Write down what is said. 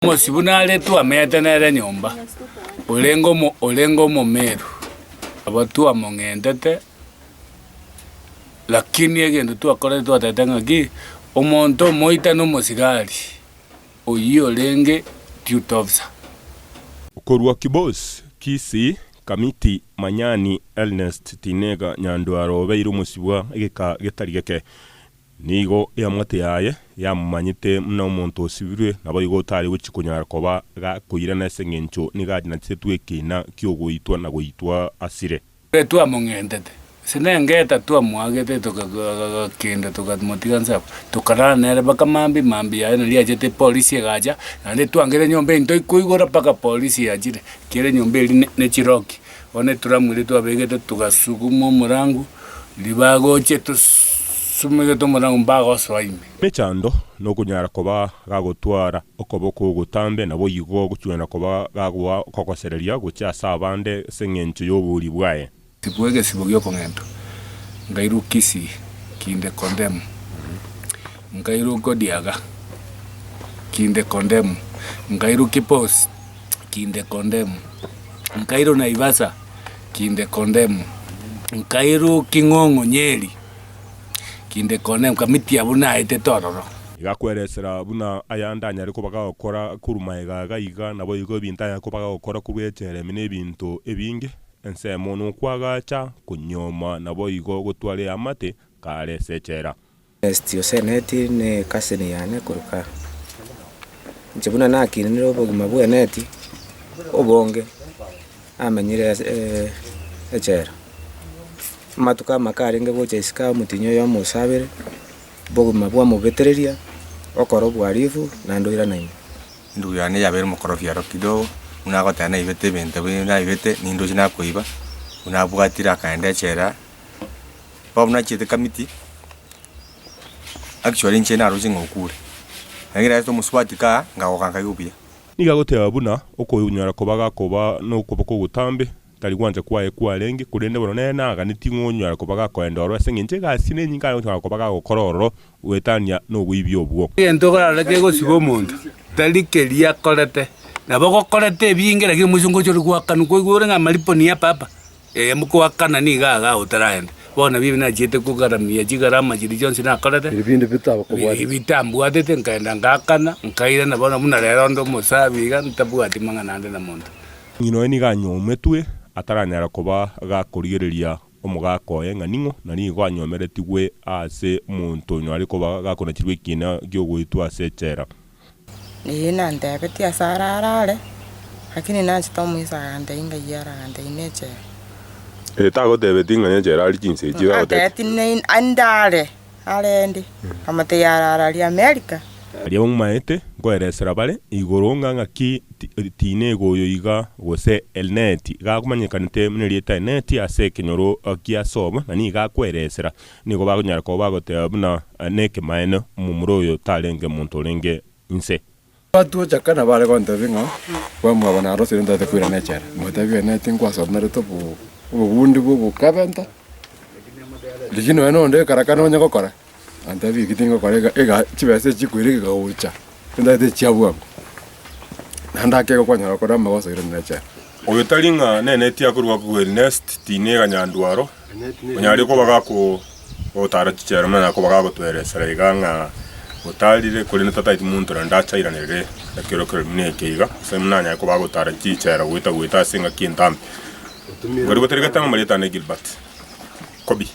Omosibwa nare twamenyete nere nyomba, orenge omo orenge omomeru, nabo twamong'entete, lakini egento twakorete twatebete ng'aki, omonto omoita na omosigari, oyio orenge duty officer. Korwa Kibos, Kisii, Kamiti, Manyani, Ernest Tinega Nyandwaro obeire omosibwa egeka getari geke. Nigo eamate yaye yamomanyete buna omonto osibirwe, naboigo otare gochia konyara koba gakoirana ase engencho nigo anachetetwe ekiina ki'ogoitwa na goitwa asire. Ere twamong'entete, ase nengeta twamoagete togakenda tokamotiga nse abwo, tokarara nere mpaka mambia, mambia yaye naria achete epolisi egacha, naende twangire enyomba eye ntokoigora mpaka polisi yachire, ekiagera enyomba eria ne chiroki. Bono eturamu eria twabegete togasuguma omorango, riria bagochia tosumegete omorango mbagosoa ime. Emechando nokonyara koba gagotwara okoboko ogotambe, naboigo gochwana koba gagoa okogosereria gochia ase abande ase engencho y'obouri bwaye. Sibwa egesibo gi'okong'entwa, nkairwa Kisii kinde condemn, nkairwa Kodiaga kinde condemn, nkairwa Kipos kinde condemn, nkairwa Naivasha kinde condemn, nkairwa King'ong'o Nyeri kinde condemn, kamiti abwo naetete ororo. Iga akweresera buna ayande anyare koba gagokora korwa magega iga iga, naboigo ebinto anyare koba gagokora korwa echela ime nebinto ebinge. Ensemo nokwagacha, konyuoma, naboigo gotwara eamate kare ase echela. Ernest Oseneti ne cousin yane korwa kaa. Inche buna nakinire obogima bwa Eneti obonge, namenyire ase echela. Amatuko amake arenge gocha isiko aa omotienyi oyomo osabire, obogima bwamobetereria, okora obohalifu naende oirana ime. Endugu yane yabeire omokorofi aro kidogo, buna agoteba naibete ebinto bire naibete, nindoche nakoiba, buna abwatire akaenda echela, bono buna achiete kamiti, actually inche naroche ng'a okure, lakini narete omosubati kaa, nkagoka nkaigwa buya. Nigo agoteba buna okonyora koba gakoba nokoboko ogotambe, tari gwancha kwaye kwarenge, korende bono nere naganetie ng'a onyare koba gakoenda ororo ase engencho egasi nenyinge are gonyara koba gagokora ororo goetania noboibi obwo. Egento okorora kegosiba omonto, tari keria akorete, nabo ogokorete ebinge lakini mwisho ngocha ore goakanwa kwaigwa ore ng'a amaripo niya papa, eh mokoakana nigo igaa otaragenda. Bono nabio ebi nachiete kogaramia chigarama chiria chionsi nakorete, Biri bitambwatete nkaenda ngaakana, nkairana bono buna rero onde omosabi iga ntabwati mang'ana ande na monto. Ng'ina oye nigo anyometwe ataranyara koba gakorigereria omogaka oye ng'a ning'o, na nigo anyomeretigwe ase omonto onyare koba gakonachirwe ekiina ki'ogoitwa ase echela. Ee nantebetie ase ararare, lakini nachete omoisa agantebia ng'ai aragantebie nechela. Ee tagotebetie ng'a nechela aria chinsa echi agotebetie. Antebetie ne ndare arende, nkamotebia arare aria America. Aria bang'umaete nkoeresera bare igoro ng'a ng'aki tinega oyo iga gose Elneti iga akomanyekanete buna erieta Eneti ase ekenyoro gia sobo, na nigo akweresera. Nigo bakonyara koba bagoteba buna nekemaene omomura oyo tarenge monto orenge inse. Batuochaka nabo are gontebia ng'a bamwabo narosire ntagete koirana echela. Motebie ene tingwasomerete obo obobundi bwa obokabenta, rigia nonya nonde ekaraka nonye gokora, antebie eki tingokora ega ega chibesa echi chikoira egegagocha, ntagete echia bwango. Naende ake igo kwanyora gokora amagoso oirane echela. Oyo tari ng'a neneti akorwa Ernest Tinega Nyandwaro, onyare koba gakogotara chichera buna nyakoba gagotweresera iga ng'a otarire korende tataeti monto naende achairanere ekero kere buna eke iga, ase buna anyare koba agotara chichera goeta goeta ase engaki entambe. Nkori goterekete ng'a amarieta ane Gilbert Kobi.